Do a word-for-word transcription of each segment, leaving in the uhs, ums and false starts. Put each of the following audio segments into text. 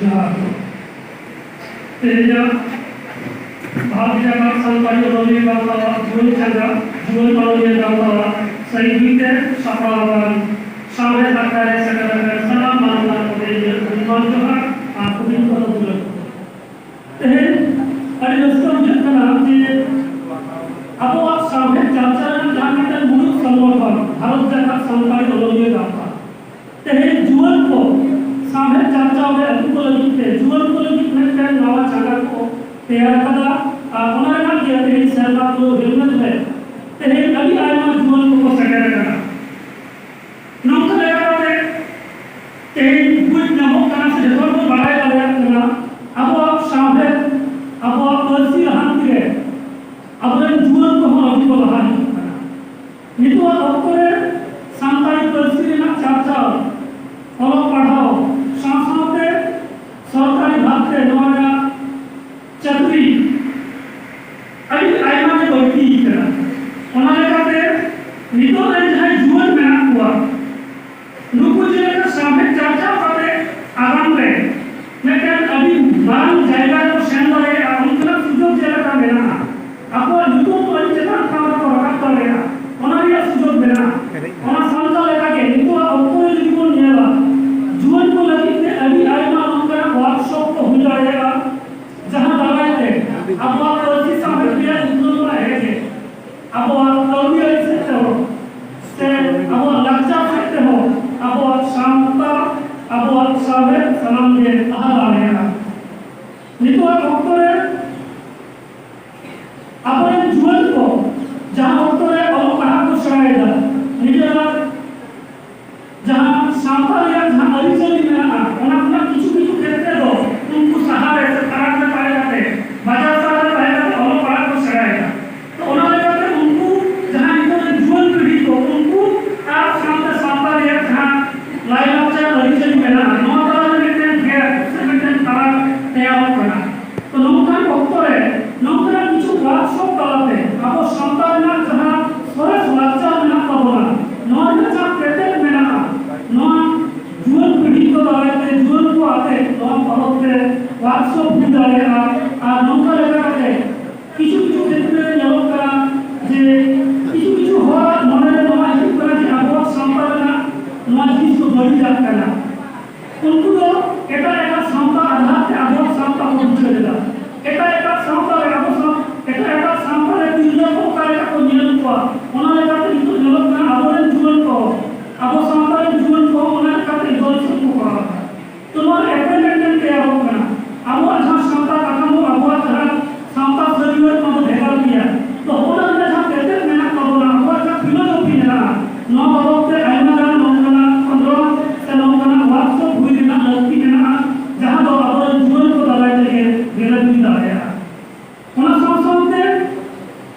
ᱡᱚᱦᱟᱨ᱾ ᱛᱮᱦᱮᱧᱟᱜ ᱵᱷᱟᱨᱚᱛ ᱡᱟᱠᱟᱛ ᱥᱟᱱᱛᱟᱲᱤ ᱚᱱᱚᱞᱤᱭᱟᱹ ᱜᱟᱶᱛᱟ ᱡᱩᱣᱟᱹᱱ ᱪᱟᱸᱜᱟ, ᱡᱩᱣᱟᱹᱱ ᱚᱱᱚᱞᱤᱭᱟᱹ ᱜᱟᱶᱛᱟ ᱥᱟᱹᱦᱤᱡ ᱛᱮ ᱥᱟᱯᱲᱟᱣ ᱟᱠᱟᱱ ᱥᱟᱶᱦᱮᱫ ᱟᱠᱷᱲᱟ ᱨᱮ ᱥᱮᱴᱮᱨ ᱟᱠᱟᱱ ᱥᱟᱱᱟᱢ ᱢᱟᱱᱚᱛᱟᱱ ᱠᱚ ᱴᱷᱮᱱ ᱤᱧᱟᱹᱜ ᱜᱩᱱᱢᱟᱱ ᱡᱚᱦᱟᱨ ᱟᱨ ᱦᱩᱰᱤᱧ ᱠᱚᱫᱚ ᱫᱩᱞᱟᱹᱲ᱾ ᱛᱮᱦᱮᱧ ᱟᱹᱰᱤ ᱨᱟᱹᱥᱠᱟᱹ ᱵᱩᱡᱷᱟᱹᱜ ᱠᱟᱱᱟ ᱡᱮ ᱟᱵᱚᱣᱟᱜ ᱥᱟᱶᱦᱮᱫ ᱪᱟᱨᱪᱟ ᱨᱮᱱᱟᱜ ᱡᱟᱦᱟᱸ ᱢᱤᱫᱴᱟᱝ ᱢᱩᱲᱩᱫ ᱥᱚᱝᱜᱚᱴᱷᱚᱱ ᱵᱷᱟᱨᱚᱛ ᱡᱟᱠᱟᱛ ᱥᱟᱱᱛᱟᱲᱤ ᱚᱱᱚᱞᱤᱭᱟᱹ ᱜᱟᱶᱛᱟ, ᱛᱮᱦᱮᱧ ᱡᱩᱣᱟᱹᱱ ᱠᱚ ᱥᱟᱶᱦᱮᱫ ᱪᱟᱨᱪᱟᱣ ᱨᱮ ᱟᱹᱜᱩ ᱠᱚ ᱞᱟᱹᱜᱤᱫ ᱛᱮ ᱡᱩᱣᱟᱹᱱ ᱠᱚ ᱞᱟᱹᱜᱤᱫ ᱢᱤᱫᱴᱟᱝ ᱱᱟᱣᱟ ᱪᱟᱸᱜᱟ ᱠᱚ ᱛᱮᱭᱟᱨ ᱟᱠᱟᱫᱟ᱾ ᱟᱨ ᱚᱱᱟ ᱨᱮᱱᱟᱜ ᱜᱮ ᱛᱮᱦᱮᱧ ᱥᱮᱨᱢᱟ ᱯᱩᱨᱟᱹᱣ ᱦᱤᱨᱢᱮᱛ ᱨᱮ ᱛᱮᱦᱮᱧ ᱟᱹᱰᱤ ᱟᱭᱢᱟ ᱡᱩᱣᱟᱹᱱ ᱠᱚᱠᱚ ᱥᱮᱴᱮᱨ ᱟᱠᱟᱱᱟ᱾ ᱱᱚᱝᱠᱟ ᱞᱮᱠᱟᱛᱮ ᱛᱮᱦᱮᱧ ᱵᱩᱡᱽ ᱧᱟᱢᱚᱜ ᱠᱟᱱᱟ ᱥᱮ ᱡᱚᱛᱚ ᱦᱚᱲ ᱵᱚᱱ ᱵᱟᱲᱟᱭ ᱫᱟᱲᱮᱭᱟᱜ ᱠᱟᱱᱟ, ᱟᱵᱚᱣᱟᱜ ᱥᱟᱶᱦᱮᱫ, ᱟᱵᱚᱣᱟᱜ ᱯᱟᱹᱨᱥᱤ ᱞᱟᱦᱟᱱᱛᱤ ᱨᱮ ᱟᱵᱚᱨᱮᱱ ᱡᱩᱣᱟᱹᱱ ᱠᱚᱦᱚᱸ ᱟᱹᱰᱤ ᱠᱚ ᱞᱟᱦᱟ ᱦᱤᱡᱩᱜ ᱠᱟᱱᱟ᱾ ᱱᱤᱛᱚᱜᱟᱜ ᱚᱠᱛᱚ ᱨᱮ ᱥᱟᱱᱛᱟᱲᱤ ᱯᱟᱹᱨᱥᱤ ᱨᱮᱱᱟᱜ ᱪᱟᱨᱪᱟᱣ, ᱚᱞᱚᱜ ᱯᱟᱲᱦᱟᱣ ᱥᱟᱶ ᱥᱟᱶᱛᱮ ᱥᱚᱨᱠᱟᱨᱤ ᱵᱷᱟᱵᱽ ᱛᱮ ᱱᱚᱣᱟ ᱨᱮᱱᱟᱜ ᱪᱟᱹᱠᱨᱤ ᱟᱹᱰᱤ ᱟᱭᱢᱟ ᱜᱮ ᱵᱟᱹᱲᱛᱤ ᱠᱟᱱᱟ᱾ ᱚᱱᱟ ᱞᱮᱠᱟᱛᱮ ᱱᱤᱛᱚᱜ ᱨᱮᱱ ᱡᱟᱦᱟᱸᱭ ᱡᱩᱣᱟᱹᱱ ᱢᱮᱱᱟᱜ ᱠᱚᱣᱟ, ᱱᱩᱠᱩ ᱡᱮᱞᱮᱠᱟ ᱥᱟᱶᱦᱮᱫ ᱪᱟᱨᱪᱟᱣ ᱠᱟᱛᱮ ᱟᱜᱟᱢ ᱨᱮ ᱢᱤᱫᱴᱟᱝ ᱟᱹᱰᱤ ᱢᱟᱨᱟᱝ ᱡᱟᱭᱜᱟ ᱨᱮᱠᱚ ᱥᱮᱱ ᱫᱟᱲᱮᱭᱟᱜᱼᱟ, ᱚᱱᱠᱟᱱᱟᱜ ᱥᱩᱡᱳᱜᱽ ᱡᱮᱞᱮᱠᱟ ᱢᱮᱱᱟᱜᱼᱟ᱾ ᱟᱠᱚᱣᱟᱜ ᱧᱩᱛᱩᱢ ᱠᱚ ᱟᱹᱰᱤ ᱪᱮᱛᱟᱱ ᱴᱷᱟᱶ ᱨᱮᱠᱚ ᱨᱟᱠᱟᱵ ᱫᱟᱲᱮᱭᱟᱜᱼᱟ, ᱚᱱᱟ ᱨᱮᱭᱟᱜ ᱥᱩᱡᱳᱜᱽ ᱢᱮᱱᱟᱜᱼᱟ᱾ ᱚᱱᱟ ᱥᱟᱶᱛᱟ ᱞᱮᱠᱟᱜᱮ ᱱᱤᱛᱚᱜᱟᱜ ᱚᱠᱛᱚ ᱨᱮ ᱡᱩᱫᱤ ᱵᱚᱱ ᱧᱮᱞᱟ, ᱡᱩᱣᱟᱹᱱ ᱠᱚ ᱞᱟᱹᱜᱤᱫ ᱛᱮ ᱟᱹᱰᱤ ᱟᱭᱢᱟ ᱚᱱᱠᱟᱱᱟᱜ ᱣᱟᱨᱠᱥᱚᱯ ᱠᱚ ᱦᱩᱭ ᱫᱟᱲᱮᱭᱟᱜᱼᱟ, ᱡᱟᱦᱟᱸ ᱫᱟᱨᱟᱭ ᱛᱮ ᱟᱵᱚᱣᱟᱜ ᱯᱟᱹᱨᱥᱤ ᱥᱟᱶᱦᱮᱫ ᱨᱮᱭᱟᱜ ᱩᱛᱱᱟᱹᱣ ᱢᱟ ᱦᱮᱸ ᱜᱮ, ᱟᱵᱚᱣᱟᱜ ᱠᱟᱹᱣᱰᱤ ᱟᱹᱨᱤ ᱥᱮᱫ ᱛᱮᱦᱚᱸ ᱥᱮ ᱟᱵᱚᱣᱟᱜ ᱞᱟᱠᱪᱟᱨ ᱥᱮᱫ ᱛᱮᱦᱚᱸ ᱟᱵᱚᱣᱟᱜ ᱥᱟᱶᱛᱟ, ᱟᱵᱚᱣᱟᱜ ᱥᱟᱶᱦᱮᱫ ᱥᱟᱱᱟᱢ ᱜᱮ ᱞᱟᱦᱟ ᱫᱟᱲᱮᱭᱟᱜᱼᱟ᱾ ᱱᱤᱛᱚᱜᱟᱜ ᱚᱠᱛᱚ ᱨᱮ ᱟᱵᱚᱨᱮᱱ ᱡᱩᱣᱟᱹᱱ ᱠᱚ ᱡᱟᱦᱟᱸ ᱚᱠᱛᱚ ᱨᱮ ᱚᱞᱚᱜ ᱯᱟᱲᱦᱟᱜ ᱠᱚ ᱥᱮᱬᱟᱭᱮᱫᱟ, ᱱᱤᱡᱮᱨᱟᱜ ᱡᱟᱦᱟᱸ ᱥᱟᱶᱛᱟ ᱨᱮᱭᱟᱜ ᱡᱟᱦᱟᱸ ᱟᱹᱨᱤᱪᱟᱹᱞᱤ ᱢᱮᱱᱟᱜᱼᱟ, ᱚᱱᱟ ᱠᱷᱚᱱᱟᱜ ᱠᱤᱪᱷᱩ ᱠᱤᱪᱷᱩ ᱠᱷᱮᱛᱨᱮ ᱫᱚ ᱩᱱᱠᱩ ᱥᱟᱦᱟᱨ ᱨᱮ ᱥᱮ ᱯᱷᱟᱨᱟᱠ ᱨᱮ ᱛᱟᱦᱮᱸ ᱠᱟᱛᱮ, ᱵᱟᱡᱟᱨ ᱥᱟᱦᱟᱨ ᱨᱮ ᱛᱟᱦᱮᱸ ᱠᱟᱛᱮ ᱚᱞᱚᱜ ᱯᱟᱲᱦᱟᱜ ᱠᱚ ᱥᱮᱬᱟᱭᱮᱫᱟ᱾ ᱛᱚ ᱚᱱᱟ ᱞᱮᱠᱟᱛᱮ ᱩᱱᱠᱩ ᱡᱟᱦᱟᱸᱭ ᱱᱤᱛᱚᱜ ᱨᱮᱱ ᱡᱩᱣᱟᱹᱱ ᱯᱤᱲᱦᱤ ᱠᱚ, ᱩᱱᱠᱩ ᱟᱨ ᱥᱟᱶᱛᱮ ᱥᱟᱶᱛᱟ ᱨᱮᱭᱟᱜ ᱡᱟᱦᱟᱸ ᱞᱟᱭᱼᱞᱟᱠᱪᱟᱨ ᱟᱹᱨᱤᱪᱟᱹᱞᱤ ᱢᱮᱱᱟᱜᱼᱟ, ᱱᱚᱣᱟ ᱛᱟᱞᱟ ᱨᱮ ᱢᱤᱫᱴᱮᱱ ᱜᱮᱯ ᱥᱮ ᱢᱤᱫᱴᱮᱱ ᱯᱷᱟᱨᱟᱠ ᱛᱮᱭᱟᱨᱚᱜ ᱠᱟᱱᱟ᱾ ᱛᱚ ᱱᱚᱝᱠᱟᱱ ᱚᱠᱛᱚ ᱨᱮ ᱱᱚᱝᱠᱟᱱᱟᱜ ᱠᱤᱪᱷᱩ ᱣᱟᱨᱠᱥᱚᱯ ᱛᱟᱞᱟᱛᱮ ᱟᱵᱚ ᱥᱟᱶᱛᱟ ᱨᱮᱱᱟᱜ ᱡᱟᱦᱟᱸ ᱥᱚᱨᱮᱥ ᱞᱟᱠᱪᱟᱨ ᱢᱮᱱᱟᱜ ᱛᱟᱵᱚᱱᱟ, ᱱᱚᱣᱟ ᱨᱮᱱᱟᱜ ᱡᱟᱦᱟᱸ ᱛᱮᱛᱮᱫ ᱢᱮᱱᱟᱜᱼᱟ, ᱱᱚᱣᱟ ᱡᱩᱣᱟᱹᱱ ᱯᱤᱲᱦᱤ ᱠᱚ ᱫᱟᱨᱟᱭ ᱛᱮ ᱡᱩᱣᱟᱹᱱ ᱠᱚ ᱟᱛᱮ ᱱᱚᱣᱟ ᱵᱟᱵᱚᱫ ᱛᱮ ᱣᱟᱨᱠᱥᱚᱯ ᱦᱩᱭ ᱫᱟᱲᱮᱭᱟᱜᱼᱟ᱾ ᱟᱨ ᱱᱚᱝᱠᱟ ᱞᱮᱠᱟ ᱠᱟᱛᱮ ᱠᱤᱪᱷᱩ ᱠᱤᱪᱷᱩ ᱠᱷᱮᱛᱨᱮ ᱨᱮ ᱧᱮᱞᱚᱜ ᱠᱟᱱᱟ ᱡᱮ ᱠᱤᱪᱷᱩ ᱠᱤᱪᱷᱩ ᱦᱚᱲᱟᱜ ᱢᱚᱱᱮ ᱨᱮ ᱱᱚᱣᱟ ᱦᱤᱡᱩᱜ ᱠᱟᱱᱟ ᱡᱮ ᱟᱵᱚᱣᱟᱜ ᱥᱟᱶᱛᱟ ᱨᱮᱱᱟᱜ ᱱᱚᱣᱟ ᱡᱤᱱᱤᱥ ᱫᱚ ᱵᱟᱹᱲᱤᱡᱟᱜ ᱠᱟᱱᱟ᱾ ᱩᱱᱠᱩ ᱫᱚ ᱮᱴᱟᱜ ᱮᱴᱟᱜ ᱥᱟᱶᱛᱟ ᱟᱫᱷᱟᱨ ᱛᱮ ᱟᱵᱚᱣᱟᱜ ᱥᱟᱶᱛᱟ ᱠᱚ ᱵᱩᱡᱷᱟᱹᱣ ᱮᱫᱟ᱾ ᱮᱴᱟᱜ ᱮᱴᱟᱜ ᱥᱟᱶᱛᱟ ᱨᱮ ᱟᱵᱚ ᱥᱟᱶ ᱮᱴᱟᱜ ᱮᱴᱟᱜ ᱥᱟᱶᱛᱟ ᱨᱮ ᱛᱤᱨᱞᱟᱹ ᱠᱚ ᱚᱠᱟ ᱞᱮᱠᱟ ᱠᱚ ᱧᱮᱞ ᱠᱚᱣᱟ, ᱚᱱᱟ ᱞᱮᱠᱟᱛᱮ ᱱᱤᱛᱚᱜ ᱧᱮᱞᱚᱜ ᱠᱟᱱᱟ ᱟᱵᱚᱨᱮᱱ ᱡᱩᱣᱟᱹᱱ ᱠᱚ, ᱟᱵᱚ ᱥᱟᱶᱛᱟ ᱨᱮᱱ ᱡᱩᱣᱟᱹᱱ ᱠᱚ ᱚᱱᱟ ᱞᱮᱠᱟᱛᱮ ᱤᱫᱚᱞ ᱥᱩᱨ ᱠᱚ ᱠᱚᱨᱟᱣ ᱮᱫᱟ᱾ ᱛᱚ ᱱᱚᱣᱟ ᱮᱯᱚᱭᱮᱱᱴᱢᱮᱱᱴ ᱛᱮᱭᱟᱨᱚᱜ ᱠᱟᱱᱟ᱾ ᱟᱵᱚᱣᱟᱜ ᱡᱟᱦᱟᱸ ᱥᱟᱶᱛᱟ ᱠᱟᱴᱷᱟᱢᱳ, ᱟᱵᱚᱣᱟᱜ ᱡᱟᱦᱟᱸ ᱥᱟᱶᱛᱟ ᱥᱟᱹᱨᱤᱭᱟᱹᱲ, ᱚᱱᱟ ᱫᱚ ᱵᱷᱮᱜᱟᱨ ᱜᱮᱭᱟ᱾ ᱛᱚ ᱦᱚᱸᱜᱼᱚ ᱱᱟ ᱨᱮᱱᱟᱜ ᱡᱟᱦᱟᱸ ᱛᱮᱛᱮᱫ ᱢᱮᱱᱟᱜ ᱛᱟᱵᱚᱱᱟ, ᱟᱵᱚᱣᱟᱜ ᱡᱟᱦᱟᱸ ᱯᱷᱤᱞᱳᱡᱚᱯᱷᱤ ᱢᱮᱱᱟᱜᱼᱟ, ᱱᱚᱣᱟ ᱵᱟᱵᱚᱫ ᱛᱮ ᱟᱭᱢᱟ ᱜᱟᱱ ᱱᱚᱝᱠᱟᱱᱟᱜ ᱠᱷᱚᱸᱫᱽᱨᱚᱸᱫᱽ ᱥᱮ ᱱᱚᱝᱠᱟᱱᱟᱜ ᱣᱟᱨᱠᱥᱚᱯ ᱦᱩᱭ ᱨᱮᱱᱟᱜ ᱞᱟᱹᱠᱛᱤ ᱢᱮᱱᱟᱜᱼᱟ, ᱡᱟᱦᱟᱸ ᱫᱚ ᱟᱵᱚᱨᱮᱱ ᱡᱩᱣᱟᱹᱱ ᱠᱚ ᱫᱟᱨᱟᱭ ᱛᱮᱜᱮ ᱵᱷᱮᱜᱟᱨ ᱦᱩᱭ ᱫᱟᱲᱮᱭᱟᱜᱼᱟ᱾ ᱚᱱᱟ ᱥᱟᱶ ᱥᱟᱶᱛᱮ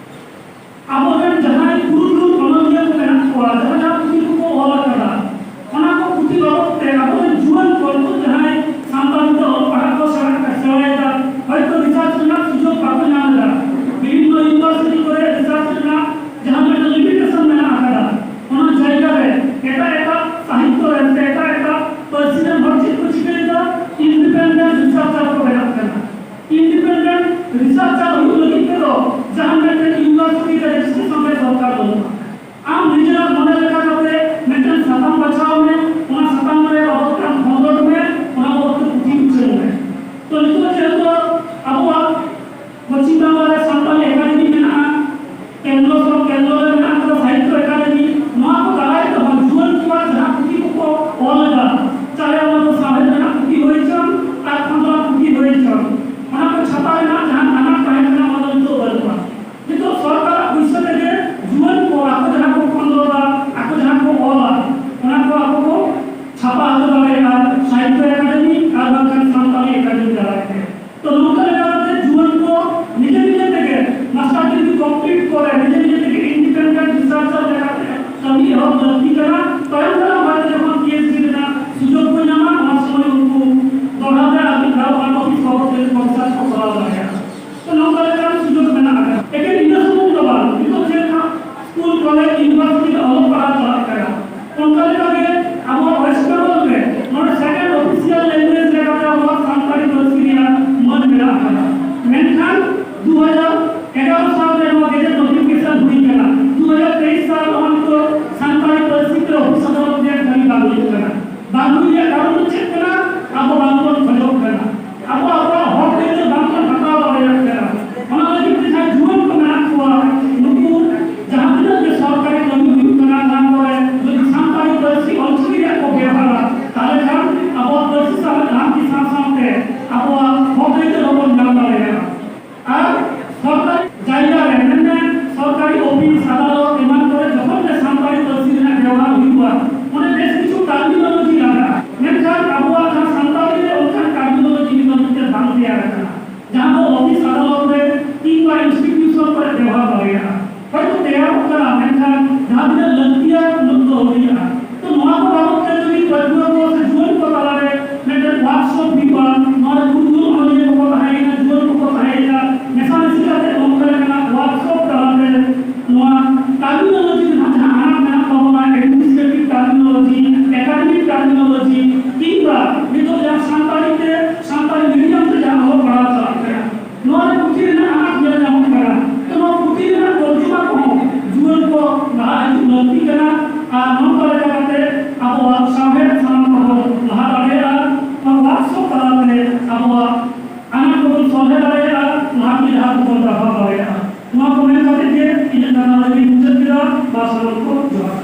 ᱟᱵᱚᱨᱮᱱ ᱡᱟᱦᱟᱸᱭ ᱯᱩᱨᱩᱫᱷᱩᱞ ᱚᱱᱚᱞᱤᱭᱟᱹ ᱠᱚ ᱢᱮᱱᱟᱜ ᱠᱚᱣᱟ, ᱡᱟᱦᱟᱸ ᱡᱟᱦᱟᱸ ᱯᱩᱛᱷᱤ ᱠᱚᱠᱚ ᱚᱞ ᱟᱠᱟᱫᱟ, ᱚᱱᱟ ᱠᱚ ᱯᱩᱛᱷᱤ ᱵᱟᱵᱚᱫ ᱛᱮ ᱟᱵᱚᱨᱮᱱ ᱡᱩᱣᱟᱹᱱ ᱠᱚ ᱱᱤᱛᱚᱜ ᱡᱟᱦᱟᱸᱭ ᱥᱟᱱᱛᱟᱲᱤ ᱛᱮ ᱚᱞᱚᱜ ᱯᱟᱲᱦᱟᱜ ᱠᱚ ᱥᱮᱬᱟ, ᱥᱮᱬᱟᱭᱮᱫᱟ, ᱦᱚᱭᱛᱳ ᱨᱤᱥᱟᱨᱪ ᱨᱮᱱᱟᱜ ᱥᱩᱡᱳᱜᱽ ᱵᱟᱠᱚ ᱧᱟᱢ ᱮᱫᱟ, ᱵᱤᱵᱷᱤᱱᱱᱚ ᱤᱭᱩᱱᱤᱵᱷᱟᱨᱥᱤᱴᱤ ᱠᱚᱨᱮ ᱨᱤᱥᱟᱨᱪ ᱨᱮᱱᱟᱜ ᱡᱟᱦᱟᱸ ᱢᱤᱫᱴᱟᱝ ᱞᱤᱢᱤᱴᱮᱥᱚᱱ ᱢᱮᱱᱟᱜ ᱟᱠᱟᱫᱟ, ᱚᱱᱟ ᱡᱟᱭᱜᱟ ᱨᱮ ᱮᱴᱟᱜ ᱮᱴᱟᱜ ᱥᱟᱦᱤᱛᱛᱚ ᱨᱮᱱ ᱥᱮ ᱮᱴᱟᱜ ᱮᱴᱟᱜ ᱯᱟᱹᱨᱥᱤ ᱨᱮᱱ ᱦᱚᱲ ᱪᱮᱫ ᱠᱚ ᱪᱤᱠᱟᱹᱭᱮᱫᱟ? ᱤᱱᱰᱤᱯᱮᱱᱰᱮᱱᱴ ᱨᱤᱥᱟᱨᱪᱟᱨ ᱠᱚ ᱵᱮᱱᱟᱜ ᱠᱟᱱᱟ᱾ ᱤᱱᱰᱤᱯᱮᱱᱰᱮᱱᱴ ᱨᱤᱥᱟᱨᱪᱟᱨ ᱦᱩᱭᱩᱜ ᱞᱟᱹᱜᱤᱫ ᱛᱮᱫᱚ ᱡᱟᱦᱟᱸ ᱢᱤᱫᱴᱮᱱ ᱤᱭᱩᱱᱤᱵᱷᱟᱨᱥᱤᱴᱤ ᱨᱮᱡᱤᱥᱴᱨᱮᱥᱚᱱ ᱨᱮ ᱫᱚᱨᱠᱟᱨ ᱵᱟᱹᱱᱩᱜᱼᱟ᱾ ᱟᱢ ᱱᱤᱡᱮᱨᱟᱜ ᱢᱚᱱᱮ ᱞᱮᱠᱟ ᱠᱟᱛᱮ ᱢᱤᱫᱴᱮᱱ ᱥᱟᱛᱟᱢ ᱵᱟᱪᱷᱟᱣ ᱢᱮ, ᱚᱱᱟ ᱥᱟᱛᱟᱢ ᱨᱮ ᱵᱟᱵᱚᱫ ᱛᱮ ᱟᱢ ᱠᱷᱚᱸᱫᱽᱨᱚᱸᱫᱽ ᱢᱮ, ᱚᱱᱟ ᱵᱟᱵᱚᱫ ᱛᱮ ᱯᱩᱛᱷᱤ ᱩᱪᱷᱟᱹᱱ ᱢᱮ᱾ ᱛᱚ ᱱᱤᱛᱚᱜ ᱡᱮᱦᱮᱛᱩ ᱟᱵᱚᱣᱟᱜ ᱯᱚᱪᱷᱤᱢ ᱵᱟᱝᱞᱟ ᱨᱮ ᱥᱟᱱᱛᱟᱲᱤ ᱮᱠᱟᱰᱮᱢᱤ ᱢᱮᱱᱟᱜᱼᱟ, ᱠᱮᱱᱫᱨᱚ ᱥᱚᱨ-, ᱠᱮᱱᱫᱨᱚ ᱨᱮ ᱢᱮᱱᱟᱜ ᱟᱠᱟᱫᱟ ᱥᱟᱦᱤᱛᱛᱚ ᱮᱠᱟᱰᱮᱢᱤ, ᱱᱚᱣᱟ ᱠᱚ ᱫᱟᱨᱟᱭ ᱛᱮᱦᱚᱸ ᱡᱩᱣᱟᱹᱱ ᱠᱚᱣᱟᱜ ᱡᱟᱦᱟᱸ ᱯᱩᱛᱷᱤ ᱠᱚᱠᱚ ᱚᱞ ᱮᱫᱟ, ᱪᱟᱦᱮ ᱚᱱᱟ ᱫᱚ ᱥᱟᱶᱦᱮᱫ ᱨᱮᱱᱟᱜ ᱯᱩᱛᱷᱤ ᱦᱩᱭ ᱦᱚᱪᱚᱱ ᱟᱨ ᱠᱷᱚᱸᱫᱽᱨᱚᱸᱫᱽ ᱯᱩᱛᱷᱤ ᱦᱩᱭ ᱦᱚᱪᱚᱱ, ᱚᱱᱟ ᱠᱚ ᱪᱷᱟᱯᱟ ᱨᱮᱱᱟᱜ ᱡᱟᱦᱟᱸ ᱟᱱᱟᱴ ᱛᱟᱦᱮᱸ ᱠᱟᱱᱟ, ᱚᱱᱟ ᱫᱚ ᱱᱤᱛᱚᱜ ᱵᱟᱹᱱᱩᱜᱼᱟ᱾ ᱱᱤᱛᱚᱜ ᱥᱚᱨᱠᱟᱨᱟᱜ ᱯᱩᱭᱥᱟᱹ ᱛᱮᱜᱮ ᱡᱩᱣᱟᱹᱱ ᱠᱚ ᱟᱠᱚ ᱡᱟᱦᱟᱸ ᱠᱚ ᱠᱷᱚᱸᱫᱽᱨᱚᱸᱫᱟ, ᱟᱠᱚ ᱡᱟᱦᱟᱸ ᱠᱚ ᱚᱞᱟ, ᱚᱱᱟ ᱠᱚ ᱟᱠᱚ ᱠᱚ ᱪᱷᱟᱯᱟ ᱦᱚᱪᱚ ᱫᱟᱲᱮᱭᱟᱜᱼᱟ, ᱥᱟᱦᱤᱛᱛᱚ ᱮᱠᱟᱰᱮᱢᱤ ᱟᱨ ᱵᱟᱝᱠᱷᱟᱱ ᱥᱟᱱᱛᱟᱲᱤ ᱮᱠᱟᱰᱮᱢᱤ ᱫᱟᱨᱟᱭ ᱛᱮ᱾ ᱛᱚ ᱱᱚᱝᱠᱟ ᱞᱮᱠᱟᱛᱮ ᱡᱩᱣᱟᱹᱱ ᱠᱚ ᱱᱤᱡᱮ ᱱᱤᱡᱮ ᱛᱮᱜᱮ ᱢᱟᱥᱴᱟᱨ ᱰᱤᱜᱽᱨᱤ ᱠᱚᱢᱯᱞᱤᱴ ᱯᱚᱨᱮ ᱱᱤᱡᱮ ᱱᱤᱡᱮ ᱛᱮᱜᱮ ᱤᱱᱰᱤᱯᱮᱱᱰᱮᱱᱴ ᱨᱤᱥᱟᱨᱪᱟᱨ ᱞᱮᱠᱟᱛᱮ ᱠᱟᱹᱢᱤ ᱮᱦᱚᱵ ᱞᱟᱹᱠᱛᱤ ᱠᱟᱱᱟ᱾ ᱛᱟᱭᱚᱢ ᱫᱟᱨᱟᱢ ᱦᱚᱭᱛᱳ ᱡᱚᱠᱷᱚᱱ ᱯᱤ ᱮᱭᱤᱪ ᱰᱤ ᱨᱮᱱᱟᱜ ᱥᱩᱡᱳᱜᱽ ᱠᱚ ᱧᱟᱢᱟ, ᱚᱱᱟ ᱥᱚᱢᱚᱭ ᱩᱱᱠᱩ ᱫᱚᱦᱲᱟ ᱛᱮ ᱟᱨ ᱢᱤᱫ ᱫᱷᱟᱣ ᱚᱱᱟ ᱴᱚᱯᱤᱠ ᱵᱟᱵᱚᱫ ᱛᱮ ᱨᱤᱥᱟᱨᱪ ᱠᱚ ᱠᱚᱨᱟᱣ ᱫᱟᱲᱮᱭᱟᱜᱼᱟ᱾ ᱛᱚ ᱱᱚᱝᱠᱟ ᱞᱮᱠᱟᱱ ᱥᱩᱡᱳᱜᱽ ᱢᱮᱱᱟᱜ ᱟᱠᱟᱫᱟ᱾ ᱮᱠᱮᱱ ᱤᱱᱟᱹ ᱥᱩᱢᱩᱝ ᱫᱚ ᱵᱟᱝ, ᱱᱤᱛᱚᱜ ᱪᱮᱫ ᱞᱮᱠᱟ ᱥᱠᱩᱞ, ᱠᱚᱞᱮᱡᱽ, ᱤᱭᱩᱱᱤᱵᱷᱟᱨᱥᱤᱴᱤ ᱨᱮ ᱚᱞᱚᱜ ᱯᱟᱲᱦᱟᱜ ᱪᱟᱞᱟᱜ ᱠᱟᱱᱟ, ᱚᱱᱠᱟ ᱞᱮᱠᱟᱜᱮ ᱟᱵᱚᱣᱟᱜ ᱳᱭᱮᱥᱴ ᱵᱮᱝᱜᱚᱞ ᱨᱮ ᱱᱚᱰᱮ ᱥᱮᱠᱮᱱᱰ ᱚᱯᱷᱤᱥᱤᱭᱟᱞ ᱞᱮᱝᱜᱩᱭᱮᱡᱽ ᱞᱮᱠᱟᱛᱮ ᱟᱵᱚᱣᱟᱜ academic terminology ᱠᱤᱝᱵᱟ ᱱᱤᱛᱚᱜ ᱡᱟᱦᱟᱸ ᱥᱟᱱᱛᱟᱲᱤ ᱛᱮ, ᱥᱟᱱᱛᱟᱲᱤ medium ᱛᱮ ᱡᱟᱦᱟᱸ ᱚᱞᱚᱜ ᱯᱟᱲᱦᱟᱣ ᱪᱟᱞᱟᱜ ᱠᱟᱱᱟ, ᱱᱚᱣᱟ ᱨᱮ ᱯᱩᱛᱷᱤ ᱨᱮᱱᱟᱜ ᱟᱱᱟᱴ ᱧᱮᱞ ᱧᱟᱢᱚᱜ ᱠᱟᱱᱟ᱾ ᱛᱚ, ᱱᱚᱣᱟ ᱯᱩᱛᱷᱤ ᱨᱮᱱᱟᱜ ᱛᱚᱨᱡᱚᱢᱟ ᱠᱚᱦᱚᱸ ᱡᱩᱣᱟᱹᱱ ᱠᱚ ᱞᱟᱦᱟ ᱦᱤᱡᱩᱜ ᱞᱟᱹᱠᱛᱤ ᱠᱟᱱᱟ᱾ ᱟᱨ ᱱᱚᱝᱠᱟ ᱞᱮᱠᱟ ᱠᱟᱛᱮ ᱟᱵᱚᱣᱟᱜ ᱥᱟᱶᱦᱮᱫ ᱥᱟᱱᱟᱢ ᱠᱚᱵᱚᱱ ᱞᱟᱦᱟ ᱫᱟᱲᱮᱭᱟᱜᱼᱟ᱾ ᱱᱚᱣᱟ workshop ᱛᱟᱞᱟᱛᱮ ᱟᱵᱚᱣᱟᱜ ᱟᱱᱟᱴ ᱠᱚᱵᱚᱱ ᱥᱚᱞᱦᱮ ᱫᱟᱲᱮᱭᱟᱜᱼᱟ, ᱞᱟᱦᱟᱱᱛᱤ ᱰᱟᱦᱟᱨ ᱠᱚᱵᱚᱱ ᱰᱟᱦᱟᱣ ᱫᱟᱲᱮᱭᱟᱜᱼᱟ᱾ ᱱᱚᱣᱟ ᱠᱚ ᱢᱮᱱ ᱠᱟᱛᱮ ᱜᱮ ᱤᱧᱟᱹᱜ ᱠᱟᱛᱷᱟ ᱱᱚᱰᱮ ᱜᱤᱧ ᱢᱩᱪᱟᱹᱫ ᱠᱮᱫᱟ᱾ ᱢᱟ ᱥᱟᱱᱟᱢ ᱠᱚ ᱡᱚᱦᱟᱨ᱾